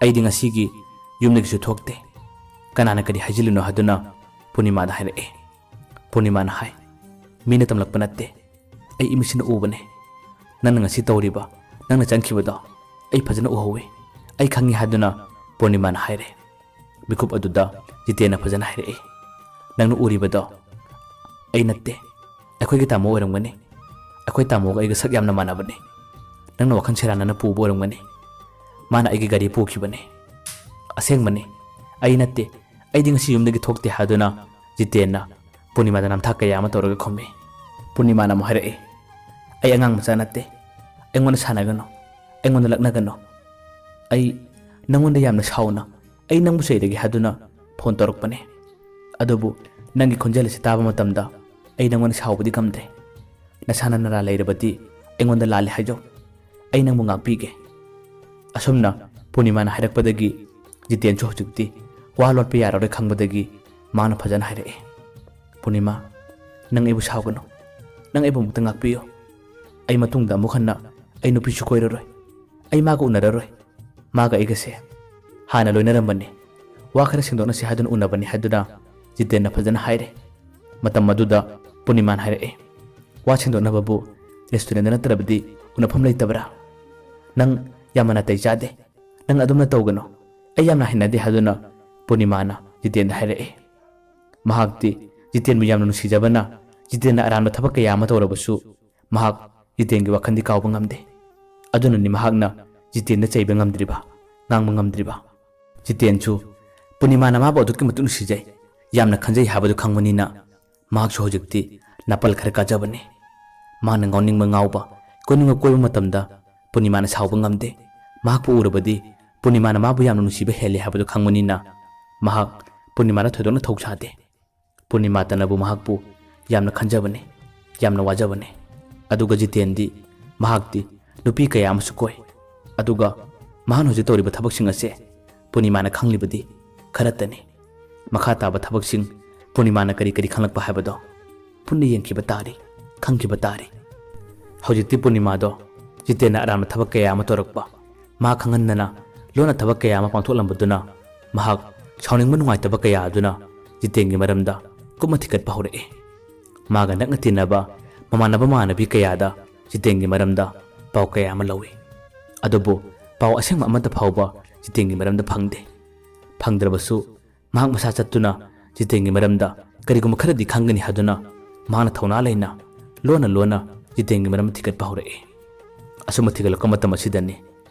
ꯑꯩꯗꯤ ꯉꯁꯤꯒꯤ ꯌꯨꯝꯗꯒꯤꯁꯨ ꯊꯣꯛꯇꯦ꯫ ꯀꯅꯥꯅ ꯀꯔꯤ ꯍꯥꯏꯖꯤꯜꯂꯤꯅꯣ?" ꯍꯥꯏꯗꯨꯅ ꯄꯨꯔꯅꯤꯃꯥꯗ ꯍꯥꯏꯔꯛꯏ꯫ ꯄꯨꯔꯅꯤꯃꯥꯅ ꯍꯥꯏ, "ꯃꯤꯅ ꯇꯝꯂꯛꯄ ꯅꯠꯇꯦ, ꯑꯩ ꯏꯃꯤꯠꯁꯤꯅ ꯎꯕꯅꯦ꯫ ꯅꯪꯅ ꯉꯁꯤ ꯇꯧꯔꯤꯕ, ꯅꯪꯅ ꯆꯪꯈꯤꯕꯗꯣ ꯑꯩ ꯐꯖꯅ ꯎꯍꯧꯋꯤ, ꯑꯩ ꯈꯪꯉꯤ" ꯍꯥꯏꯗꯨꯅ ꯄꯨꯔꯅꯤꯃꯥꯅ ꯍꯥꯏꯔꯦ꯫ ꯃꯤꯀꯨꯞ ꯑꯗꯨꯗ ꯖꯤꯇꯦꯟꯅ ꯐꯖꯅ ꯍꯥꯏꯔꯛꯏ, "ꯅꯪꯅ ꯎꯔꯤꯕꯗꯣ ꯑꯩ ꯅꯠꯇꯦ, ꯑꯩꯈꯣꯏꯒꯤ ꯇꯥꯃꯣ ꯑꯣꯏꯔꯝꯒꯅꯤ꯫ ꯑꯩꯈꯣꯏ ꯇꯥꯃꯣꯒ ꯑꯩꯒ ꯁꯛ ꯌꯥꯝꯅ ꯃꯥꯟꯅꯕꯅꯤ꯫ ꯅꯪꯅ ꯋꯥꯈꯜ ꯁꯦꯔꯥꯟꯅꯅ ꯄꯨꯕ ꯑꯣꯏꯔꯝꯒꯅꯤ꯫ ꯃꯥꯅ ꯑꯩꯒꯤ ꯒꯥꯔꯤ ꯄꯨꯈꯤꯕꯅꯤ꯫ ꯑꯁꯦꯡꯕꯅꯤ, ꯑꯩ ꯅꯠꯇꯦ, ꯑꯩꯗꯤ ꯉꯁꯤ ꯌꯨꯝꯗꯒꯤ ꯊꯣꯛꯇꯦ" ꯍꯥꯏꯗꯨꯅ ꯖꯤꯇꯦꯟꯅ ꯄꯨꯔꯅꯤꯃꯥꯗ ꯅꯝꯊꯥꯛ ꯀꯌꯥ ꯑꯃ ꯇꯧꯔꯒ ꯈꯨꯝꯃꯤ꯫ ꯄꯨꯔꯅꯤꯃꯥꯅ ꯑꯃꯨꯛ ꯍꯥꯏꯔꯛꯏ, "ꯑꯩ ꯑꯉꯥꯡ ꯃꯆꯥ ꯅꯠꯇꯦ, ꯑꯩꯉꯣꯟꯗ ꯁꯥꯟꯅꯒꯅꯨ, ꯑꯩꯉꯣꯟꯗ ꯂꯛꯅꯒꯅꯨ꯫ ꯑꯩ ꯅꯪꯉꯣꯟꯗ ꯌꯥꯝꯅ ꯁꯥꯎꯅ ꯑꯩ ꯅꯪꯕꯨ ꯆꯩꯔꯒꯦ ꯍꯥꯏꯗꯨꯅ ꯐꯣꯟ ꯇꯧꯔꯛꯄꯅꯦ꯫ ꯑꯗꯨꯕꯨ ꯅꯪꯒꯤ ꯈꯣꯟꯖꯦꯜ ꯑꯁꯤ ꯇꯥꯕ ꯃꯇꯝꯗ ꯑꯩ ꯅꯪꯉꯣꯟꯗ ꯁꯥꯎꯕꯗꯤ ꯉꯝꯗ꯭ꯔꯦ꯫ ꯅꯁꯥꯅ ꯅꯔꯥ ꯂꯩꯔꯕꯗꯤ ꯑꯩꯉꯣꯟꯗ ꯂꯥꯜꯂꯦ ꯍꯥꯏꯖꯧ, ꯑꯩ ꯅꯪꯕꯨ ꯉꯥꯛꯄꯤꯒꯦ"꯫ ꯑꯁꯨꯝꯅ ꯄꯨꯔꯅꯤꯃꯥꯅ ꯍꯥꯏꯔꯛꯄꯗꯒꯤ ꯖꯤꯇꯦꯟꯁꯨ ꯍꯧꯖꯤꯛꯇꯤ ꯋꯥ ꯂꯣꯠꯄ ꯌꯥꯔꯔꯣꯏ ꯈꯪꯕꯗꯒꯤ ꯃꯥꯅ ꯐꯖꯅ ꯍꯥꯏꯔꯛꯑꯦ, "ꯄꯨꯔꯅꯤꯃꯥ, ꯅꯪ ꯑꯩꯕꯨ ꯁꯥꯎꯒꯅꯨ, ꯅꯪ ꯑꯩꯕꯨ ꯑꯃꯨꯛꯇ ꯉꯥꯛꯄꯤꯌꯨ꯫ ꯑꯩ ꯃꯇꯨꯡꯗ ꯑꯃꯨꯛ ꯍꯟꯅ ꯑꯩ ꯅꯨꯄꯤꯁꯨ ꯀꯣꯏꯔꯔꯣꯏ, ꯑꯩ ꯃꯥꯒ ꯎꯅꯔꯔꯣꯏ꯫ ꯃꯥꯒ ꯑꯩꯒꯁꯦ ꯍꯥꯟꯅ ꯂꯣꯏꯅꯔꯝꯕꯅꯤ, ꯋꯥ ꯈꯔ ꯁꯦꯡꯗꯣꯛꯅꯁꯤ ꯍꯥꯏꯗꯨꯅ ꯎꯅꯕꯅꯤ" ꯍꯥꯏꯗꯨꯅ ꯖꯤꯇꯦꯟꯅ ꯐꯖꯅ ꯍꯥꯏꯔꯦ꯫ ꯃꯇꯝ ꯑꯗꯨꯗ ꯄꯨꯔꯅꯤꯃꯥꯅ ꯍꯥꯏꯔꯛꯑꯦ, "ꯋꯥ ꯁꯦꯡꯗꯣꯛꯅꯕꯕꯨ ꯔꯦꯁꯇꯨꯔꯦꯟꯗ ꯅꯠꯇ꯭ꯔꯕꯗꯤ ꯎꯅꯐꯝ ꯂꯩꯇꯕ꯭ꯔꯥ? ꯅꯪ ꯌꯥꯝꯅ ꯅꯥꯇꯩ ꯆꯥꯗꯦ, ꯅꯪ ꯑꯗꯨꯝꯅ ꯇꯧꯒꯅꯨ, ꯑꯩ ꯌꯥꯝꯅ ꯍꯩꯅꯗꯦ" ꯍꯥꯏꯗꯨꯅ ꯄꯨꯔꯅꯤꯃꯥꯅ ꯖꯤꯇꯦꯟꯗ ꯍꯥꯏꯔꯛꯑꯦ꯫ ꯃꯍꯥꯛꯇꯤ ꯖꯤꯇꯦꯟꯕꯨ ꯌꯥꯝꯅ ꯅꯨꯡꯁꯤꯖꯕꯅ ꯖꯤꯇꯦꯟꯅ ꯑꯔꯥꯟꯕ ꯊꯕꯛ ꯀꯌꯥ ꯑꯃ ꯇꯧꯔꯕꯁꯨ ꯃꯍꯥꯛ ꯖꯤꯇꯦꯟꯒꯤ ꯋꯥꯈꯜꯗꯤ ꯀꯥꯎꯕ ꯉꯝꯗꯦ꯫ ꯑꯗꯨꯅꯅꯤ ꯃꯍꯥꯛꯅ ꯖꯤꯇꯦꯟꯗ ꯆꯩꯕ ꯉꯝꯗ꯭ꯔꯤꯕ, ꯉꯥꯡꯕ ꯉꯝꯗ꯭ꯔꯤꯕ꯫ ꯖꯤꯇꯦꯟꯁꯨ ꯄꯨꯔꯅꯤꯃꯥꯅ ꯃꯥꯕꯨ ꯑꯗꯨꯛꯀꯤ ꯃꯇꯤꯛ ꯅꯨꯡꯁꯤꯖꯩ, ꯌꯥꯝꯅ ꯈꯟꯖꯩ ꯍꯥꯏꯕꯗꯨ ꯈꯪꯕꯅꯤꯅ ꯃꯍꯥꯛꯁꯨ ꯍꯧꯖꯤꯛꯇꯤ ꯅꯥꯄꯜ ꯈꯔ ꯀꯥꯖꯕꯅꯤ꯫ ꯃꯥꯅ ꯉꯥꯎꯅꯤꯡꯕ ꯉꯥꯎꯕ, ꯀꯣꯏꯅꯤꯡꯕ ꯀꯣꯏꯕ ꯃꯇꯝꯗ ꯄꯨꯔꯅꯤꯃꯥꯅ ꯁꯥꯎꯕ ꯉꯝꯗꯦ꯫ ꯃꯍꯥꯛꯄꯨ ꯎꯔꯕꯗꯤ ꯄꯨꯔꯅꯤꯃꯥꯅ ꯃꯥꯕꯨ ꯌꯥꯝꯅ ꯅꯨꯡꯁꯤꯕ ꯍꯦꯜꯂꯦ ꯍꯥꯏꯕꯗꯨ ꯈꯪꯕꯅꯤꯅ ꯃꯍꯥꯛ ꯄꯨꯔꯅꯤꯃꯥꯗ ꯊꯣꯏꯗꯣꯛꯅ ꯊꯧ ꯁꯥꯗꯦ꯫ ꯄꯨꯔꯅꯤꯃꯥꯇꯅꯕꯨ ꯃꯍꯥꯛꯄꯨ ꯌꯥꯝꯅ ꯈꯟꯖꯕꯅꯤ, ꯌꯥꯝꯅ ꯋꯥꯖꯕꯅꯤ꯫ ꯑꯗꯨꯒ ꯖꯤꯇꯦꯟꯗꯤ, ꯃꯍꯥꯛꯇꯤ ꯅꯨꯄꯤ ꯀꯌꯥ ꯑꯃꯁꯨ ꯀꯣꯏ꯫ ꯑꯗꯨꯒ ꯃꯍꯥꯛꯅ ꯍꯧꯖꯤꯛ ꯇꯧꯔꯤꯕ ꯊꯕꯛꯁꯤꯡ ꯑꯁꯦ ꯄꯨꯔꯅꯤꯃꯥꯅ ꯈꯪꯂꯤꯕꯗꯤ ꯈꯔꯇꯅꯤ꯫ ꯃꯈꯥ ꯇꯥꯕ ꯊꯕꯛꯁꯤꯡ ꯄꯨꯔꯅꯤꯃꯥꯅ ꯀꯔꯤ ꯀꯔꯤ ꯈꯪꯂꯛꯄ ꯍꯥꯏꯕꯗꯣ ꯄꯨꯟꯅ ꯌꯦꯡꯈꯤꯕ ꯇꯥꯔꯤ, ꯈꯪꯈꯤꯕ ꯇꯥꯔꯤ꯫ ꯍꯧꯖꯤꯛꯇꯤ ꯄꯨꯔꯅꯤꯃꯥꯗꯣ ꯖꯤꯇꯦꯟꯅ ꯑꯔꯥꯟꯕ ꯊꯕꯛ ꯀꯌꯥ ꯑꯃ ꯇꯧꯔꯛꯄ, ꯃꯥ ꯈꯪꯍꯟꯗꯅ ꯂꯣꯟꯅ ꯊꯕꯛ ꯀꯌꯥ ꯑꯃ ꯄꯥꯡꯊꯣꯛꯂꯝꯕꯗꯨꯅ ꯃꯍꯥꯛ ꯁꯥꯎꯅꯤꯡꯕ ꯅꯨꯡꯉꯥꯏꯇꯕ ꯀꯌꯥ ꯑꯗꯨꯅ ꯖꯤꯇꯦꯟꯒꯤ ꯃꯔꯝꯗ ꯀꯨꯞꯅ ꯊꯤꯒꯠꯄ ꯍꯧꯔꯛꯏ꯫ ꯃꯥꯒ ꯅꯛꯅ ꯇꯤꯟꯅꯕ ꯃꯃꯥꯟꯅꯕ ꯃꯃꯥꯟꯅꯕꯤ ꯀꯌꯥꯗ ꯖꯤꯇꯦꯟꯒꯤ ꯃꯔꯝꯗ ꯄꯥꯎ ꯀꯌꯥ ꯑꯃ ꯂꯧꯏ꯫ ꯑꯗꯨꯕꯨ ꯄꯥꯎ ꯑꯁꯦꯡꯕ ꯑꯃꯠꯇ ꯐꯥꯎꯕ ꯖꯤꯇꯦꯟꯒꯤ ꯃꯔꯝꯗ ꯐꯪꯗꯦ꯫ ꯐꯪꯗ꯭ꯔꯕꯁꯨ ꯃꯍꯥꯛ ꯃꯁꯥ ꯆꯠꯇꯨꯅ ꯖꯤꯇꯦꯟꯒꯤ ꯃꯔꯝꯗ ꯀꯔꯤꯒꯨꯝꯕ ꯈꯔꯗꯤ ꯈꯪꯒꯅꯤ ꯍꯥꯏꯗꯨꯅ ꯃꯍꯥꯛꯅ ꯊꯧꯅꯥ ꯂꯩꯅ ꯂꯣꯟꯅ ꯂꯣꯟꯅ ꯖꯤꯇꯦꯟꯒꯤ ꯃꯔꯝꯗ ꯊꯤꯒꯠꯄ ꯍꯧꯔꯛꯏ꯫ ꯑꯁꯨꯝꯅ ꯊꯤꯒꯠꯂꯛꯄ ꯃꯇꯝ ꯑꯁꯤꯗꯅꯤ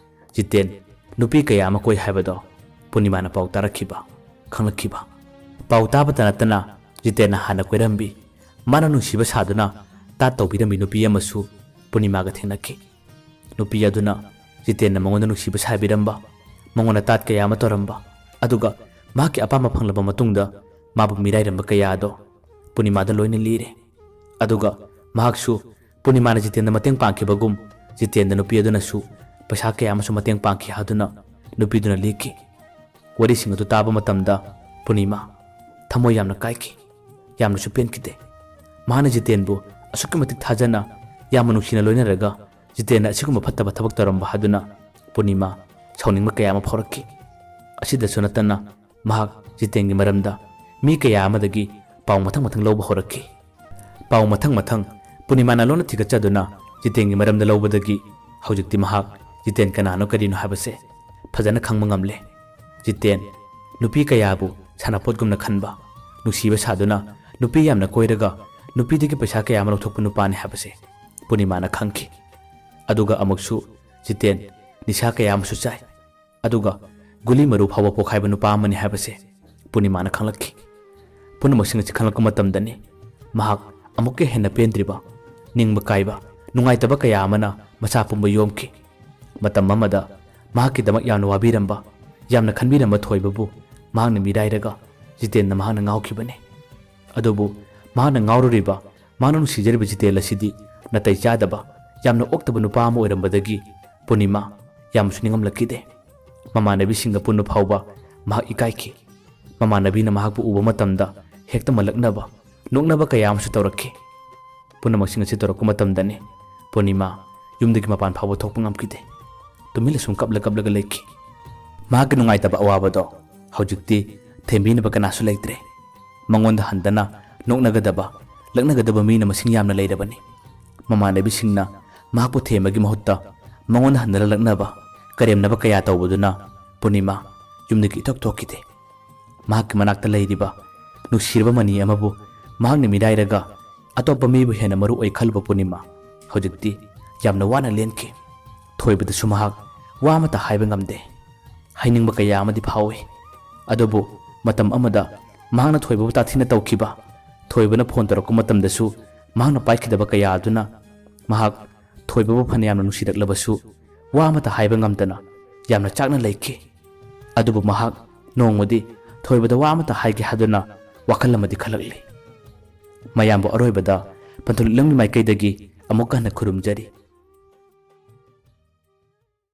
ꯖꯤꯇꯦꯟ ꯅꯨꯄꯤ ꯀꯌꯥ ꯑꯃ ꯀꯣꯏ ꯍꯥꯏꯕꯗꯣ ꯄꯨꯔꯅꯤꯃꯥꯅ ꯄꯥꯎ ꯇꯥꯔꯛꯈꯤꯕ, ꯈꯪꯂꯛꯈꯤꯕ꯫ ꯄꯥꯎ ꯇꯥꯕꯇ ꯅꯠꯇꯅ ꯖꯤꯇꯦꯟꯅ ꯍꯥꯟꯅ ꯀꯣꯏꯔꯝꯕꯤ, ꯃꯥꯅ ꯅꯨꯡꯁꯤꯕ ꯁꯥꯗꯨꯅ ꯇꯥꯠ ꯇꯧꯕꯤꯔꯝꯕꯤ ꯅꯨꯄꯤ ꯑꯃꯁꯨ ꯄꯨꯔꯅꯤꯃꯥꯒ ꯊꯦꯡꯅꯈꯤ꯫ ꯅꯨꯄꯤ ꯑꯗꯨꯅ ꯖꯤꯇꯦꯟꯅ ꯃꯉꯣꯟꯗ ꯅꯨꯡꯁꯤꯕ ꯁꯥꯕꯤꯔꯝꯕ, ꯃꯉꯣꯟꯗ ꯇꯥꯠ ꯀꯌꯥ ꯑꯃ ꯇꯧꯔꯝꯕ, ꯑꯗꯨꯒ ꯃꯍꯥꯛꯀꯤ ꯑꯄꯥꯝꯕ ꯐꯪꯂꯕ ꯃꯇꯨꯡꯗ ꯃꯥꯕꯨ ꯃꯤꯔꯥꯏꯔꯝꯕ ꯀꯌꯥ ꯑꯗꯣ ꯄꯨꯔꯅꯤꯃꯥꯗ ꯂꯣꯏꯅ ꯂꯤꯔꯦ꯫ ꯑꯗꯨꯒ ꯃꯍꯥꯛꯁꯨ ꯄꯨꯔꯅꯤꯃꯥꯅ ꯖꯤꯇꯦꯟꯗ ꯃꯇꯦꯡ ꯄꯥꯡꯈꯤꯕꯒꯨꯝ ꯖꯤꯇꯦꯟꯗ ꯅꯨꯄꯤ ꯑꯗꯨꯅꯁꯨ ꯄꯩꯁꯥ ꯀꯌꯥ ꯑꯃꯁꯨ ꯃꯇꯦꯡ ꯄꯥꯡꯈꯤ ꯍꯥꯏꯗꯨꯅ ꯅꯨꯄꯤꯗꯨꯅ ꯂꯤꯈꯤ꯫ ꯋꯥꯔꯤꯁꯤꯡ ꯑꯗꯨ ꯇꯥꯕ ꯃꯇꯝꯗ ꯄꯨꯔꯅꯤꯃꯥ ꯊꯃꯣꯏ ꯌꯥꯝꯅ ꯀꯥꯏꯈꯤ, ꯌꯥꯝꯅꯁꯨ ꯄꯦꯟꯈꯤꯗꯦ꯫ ꯃꯍꯥꯛꯅ ꯖꯤꯇꯦꯟꯕꯨ ꯑꯁꯨꯛꯀꯤ ꯃꯇꯤꯛ ꯊꯥꯖꯅ ꯌꯥꯝꯅ ꯅꯨꯡꯁꯤꯅ ꯂꯣꯏꯅꯔꯒ ꯖꯤꯇꯦꯟꯅ ꯑꯁꯤꯒꯨꯝꯕ ꯐꯠꯇꯕ ꯊꯕꯛ ꯇꯧꯔꯝꯕ ꯍꯥꯏꯗꯨꯅ ꯄꯨꯔꯅꯤꯃꯥ ꯁꯥꯎꯅꯤꯡꯕ ꯀꯌꯥ ꯑꯃ ꯐꯥꯎꯔꯛꯈꯤ꯫ ꯑꯁꯤꯗꯁꯨ ꯅꯠꯇꯅ ꯃꯍꯥꯛ ꯖꯤꯇꯦꯟꯒꯤ ꯃꯔꯝꯗ ꯃꯤ ꯀꯌꯥ ꯑꯃꯗꯒꯤ ꯄꯥꯎ ꯃꯊꯪ ꯃꯊꯪ ꯂꯧꯕ ꯍꯧꯔꯛꯈꯤ꯫ ꯄꯥꯎ ꯃꯊꯪ ꯃꯊꯪ ꯄꯨꯔꯅꯤꯃꯥꯅ ꯂꯣꯟꯅ ꯊꯤꯒꯠꯆꯗꯨꯅ ꯖꯤꯇꯦꯟꯒꯤ ꯃꯔꯝꯗ ꯂꯧꯕꯗꯒꯤ ꯍꯧꯖꯤꯛꯇꯤ ꯃꯍꯥꯛ ꯖꯤꯇꯦꯟ ꯀꯅꯥꯅꯣ ꯀꯔꯤꯅꯣ ꯍꯥꯏꯕꯁꯦ ꯐꯖꯅ ꯈꯪꯕ ꯉꯝꯂꯦ꯫ ꯖꯤꯇꯦꯟ ꯅꯨꯄꯤ ꯀꯌꯥꯕꯨ ꯁꯥꯟꯅꯄꯣꯠꯒꯨꯝꯅ ꯈꯟꯕ, ꯅꯨꯡꯁꯤꯕ ꯁꯥꯗꯨꯅ ꯅꯨꯄꯤ ꯌꯥꯝꯅ ꯀꯣꯏꯔꯒ ꯅꯨꯄꯤꯗꯒꯤ ꯄꯩꯁꯥ ꯀꯌꯥ ꯑꯃ ꯂꯧꯊꯣꯛꯄ ꯅꯨꯄꯥꯅꯤ ꯍꯥꯏꯕꯁꯦ ꯄꯨꯔꯅꯤꯃꯥꯅ ꯈꯪꯈꯤ꯫ ꯑꯗꯨꯒ ꯑꯃꯨꯛꯁꯨ ꯖꯤꯇꯦꯟ ꯅꯤꯁꯥ ꯀꯌꯥ ꯑꯃꯁꯨ ꯆꯥꯏ꯫ ꯑꯗꯨꯒ ꯒꯨꯂꯤ ꯃꯔꯨ ꯐꯥꯎꯕ ꯄꯣꯈꯥꯏꯕ ꯅꯨꯄꯥ ꯑꯃꯅꯤ ꯍꯥꯏꯕꯁꯦ ꯄꯨꯔꯅꯤꯃꯥꯅ ꯈꯪꯂꯛꯈꯤ꯫ ꯄꯨꯝꯅꯃꯛꯁꯤꯡ ꯑꯁꯤ ꯈꯪꯂꯛꯄ ꯃꯇꯝꯗꯅꯤ ꯃꯍꯥꯛ ꯑꯃꯨꯛꯀ ꯍꯦꯟꯅ ꯄꯦꯟꯗ꯭ꯔꯤꯕ, ꯅꯤꯡꯕ ꯀꯥꯏꯕ, ꯅꯨꯡꯉꯥꯏꯇꯕ ꯀꯌꯥ ꯑꯃꯅ ꯃꯁꯥ ꯄꯨꯝꯕ ꯌꯣꯝꯈꯤ꯫ ꯃꯇꯝ ꯑꯃꯗ ꯃꯍꯥꯛꯀꯤꯗꯃꯛ ꯌꯥꯝꯅ ꯋꯥꯕꯤꯔꯝꯕ, ꯌꯥꯝꯅ ꯈꯟꯕꯤꯔꯝꯕ ꯊꯣꯏꯕꯕꯨ ꯃꯍꯥꯛꯅ ꯃꯤꯔꯥꯏꯔꯒ ꯖꯤꯇꯦꯟꯅ ꯃꯍꯥꯛꯅ ꯉꯥꯎꯈꯤꯕꯅꯤ꯫ ꯑꯗꯨꯕꯨ ꯃꯍꯥꯛꯅ ꯉꯥꯎꯔꯨꯔꯤꯕ, ꯃꯍꯥꯛꯅ ꯅꯨꯡꯁꯤꯖꯔꯤꯕ ꯖꯤꯇꯦꯟ ꯑꯁꯤꯗꯤ ꯅꯥꯇꯩ ꯆꯥꯗꯕ, ꯌꯥꯝꯅ ꯑꯣꯛꯇꯕ ꯅꯨꯄꯥ ꯑꯃ ꯑꯣꯏꯔꯝꯕꯗꯒꯤ ꯄꯨꯔꯅꯤꯃꯥ ꯌꯥꯝꯅꯁꯨ ꯅꯤꯡꯉꯝꯂꯛꯈꯤꯗꯦ꯫ ꯃꯃꯥꯟꯅꯕꯤꯁꯤꯡꯒ ꯄꯨꯟꯕ ꯐꯥꯎꯕ ꯃꯍꯥꯛ ꯏꯀꯥꯏꯈꯤ꯫ ꯃꯃꯥꯟꯅꯕꯤꯅ ꯃꯍꯥꯛꯄꯨ ꯎꯕ ꯃꯇꯝꯗ ꯍꯦꯛꯇ ꯃꯜꯂꯛꯅꯕ, ꯅꯣꯛꯅꯕ ꯀꯌꯥ ꯑꯃꯁꯨ ꯇꯧꯔꯛꯈꯤ꯫ ꯄꯨꯝꯅꯃꯛꯁꯤꯡ ꯑꯁꯤ ꯇꯧꯔꯛꯄ ꯃꯇꯝꯗꯅꯤ ꯄꯨꯔꯅꯤꯃꯥ ꯌꯨꯝꯗꯒꯤ ꯃꯄꯥꯟ ꯐꯥꯎꯕ ꯊꯣꯛꯄ ꯉꯝꯈꯤꯗꯦ꯫ ꯇꯨꯃꯤꯟꯅ ꯁꯨꯝ ꯀꯞꯂ ꯀꯞꯂꯒ ꯂꯩꯈꯤ꯫ ꯃꯍꯥꯛꯀꯤ ꯅꯨꯡꯉꯥꯏꯇꯕ ꯑꯋꯥꯕꯗꯣ ꯍꯧꯖꯤꯛꯇꯤ ꯊꯦꯝꯕꯤꯅꯕ ꯀꯅꯥꯁꯨ ꯂꯩꯇ꯭ꯔꯦ꯫ ꯃꯉꯣꯟꯗ ꯍꯟꯗꯅ ꯅꯣꯛꯅꯒꯗꯕ, ꯂꯛꯅꯒꯗꯕ ꯃꯤꯅ ꯃꯁꯤꯡ ꯌꯥꯝꯅ ꯂꯩꯔꯕꯅꯤ꯫ ꯃꯃꯥꯟꯅꯕꯤꯁꯤꯡꯅ ꯃꯍꯥꯛꯄꯨ ꯊꯦꯝꯕꯒꯤ ꯃꯍꯨꯠꯇ ꯃꯉꯣꯟꯗ ꯍꯟꯗꯅ ꯂꯛꯅꯕ, ꯀꯔꯦꯝꯅꯕ ꯀꯌꯥ ꯇꯧꯕꯗꯨꯅ ꯄꯨꯔꯅꯤꯃꯥ ꯌꯨꯝꯗꯒꯤ ꯏꯊꯣꯛ ꯊꯣꯛꯈꯤꯗꯦ꯫ ꯃꯍꯥꯛꯀꯤ ꯃꯅꯥꯛꯇ ꯂꯩꯔꯤꯕ ꯅꯨꯡꯁꯤꯔꯕ ꯃꯅꯤ ꯑꯃꯕꯨ ꯃꯍꯥꯛꯅ ꯃꯤꯔꯥꯏꯔꯒ ꯑꯇꯣꯞꯄ ꯃꯤꯕꯨ ꯍꯦꯟꯅ ꯃꯔꯨ ꯑꯣꯏ ꯈꯜꯂꯨꯕ ꯄꯨꯔꯅꯤꯃꯥ ꯍꯧꯖꯤꯛꯇꯤ ꯌꯥꯝꯅ ꯋꯥꯅ ꯂꯦꯟꯈꯤ꯫ ꯊꯣꯏꯕꯗꯁꯨ ꯃꯍꯥꯛ ꯋꯥ ꯑꯃꯠꯇ ꯍꯥꯏꯕ ꯉꯝꯗꯦ꯫ ꯍꯥꯏꯅꯤꯡꯕ ꯀꯌꯥ ꯑꯃꯗꯤ ꯐꯥꯎꯏ꯫ ꯑꯗꯨꯕꯨ ꯃꯇꯝ ꯑꯃꯗ ꯃꯍꯥꯛꯅ ꯊꯣꯏꯕꯕꯨ ꯇꯥꯊꯤꯅ ꯇꯧꯈꯤꯕ, ꯊꯣꯏꯕꯅ ꯐꯣꯟ ꯇꯧꯔꯛꯄ ꯃꯇꯝꯗꯁꯨ ꯃꯍꯥꯛꯅ ꯄꯥꯏꯈꯤꯗꯕ ꯀꯌꯥ ꯑꯗꯨꯅ ꯃꯍꯥꯛ ꯊꯣꯏꯕꯕꯨ ꯐꯅꯌꯥꯝꯅ ꯅꯨꯡꯁꯤꯔꯛꯂꯕꯁꯨ ꯋꯥ ꯑꯃꯠꯇ ꯍꯥꯏꯕ ꯉꯝꯗꯅ ꯌꯥꯝꯅ ꯆꯥꯛꯅ ꯂꯩꯈꯤ꯫ ꯑꯗꯨꯕꯨ ꯃꯍꯥꯛ ꯅꯣꯡꯃꯗꯤ ꯊꯣꯏꯕꯗ ꯋꯥ ꯑꯃꯠꯇ ꯍꯥꯏꯒꯦ ꯍꯥꯏꯗꯨꯅ ꯋꯥꯈꯜ ꯑꯃꯗꯤ ꯈꯜꯂꯛꯂꯤ꯫ ꯃꯌꯥꯝꯕꯨ ꯑꯔꯣꯏꯕꯗ ꯄꯟꯊꯨꯡ ꯏꯂꯝꯒꯤ ꯃꯥꯏꯀꯩꯗꯒꯤ ꯑꯃꯨꯛꯀ ꯍꯟꯅ ꯈꯨꯔꯨꯝꯖꯔꯤ꯫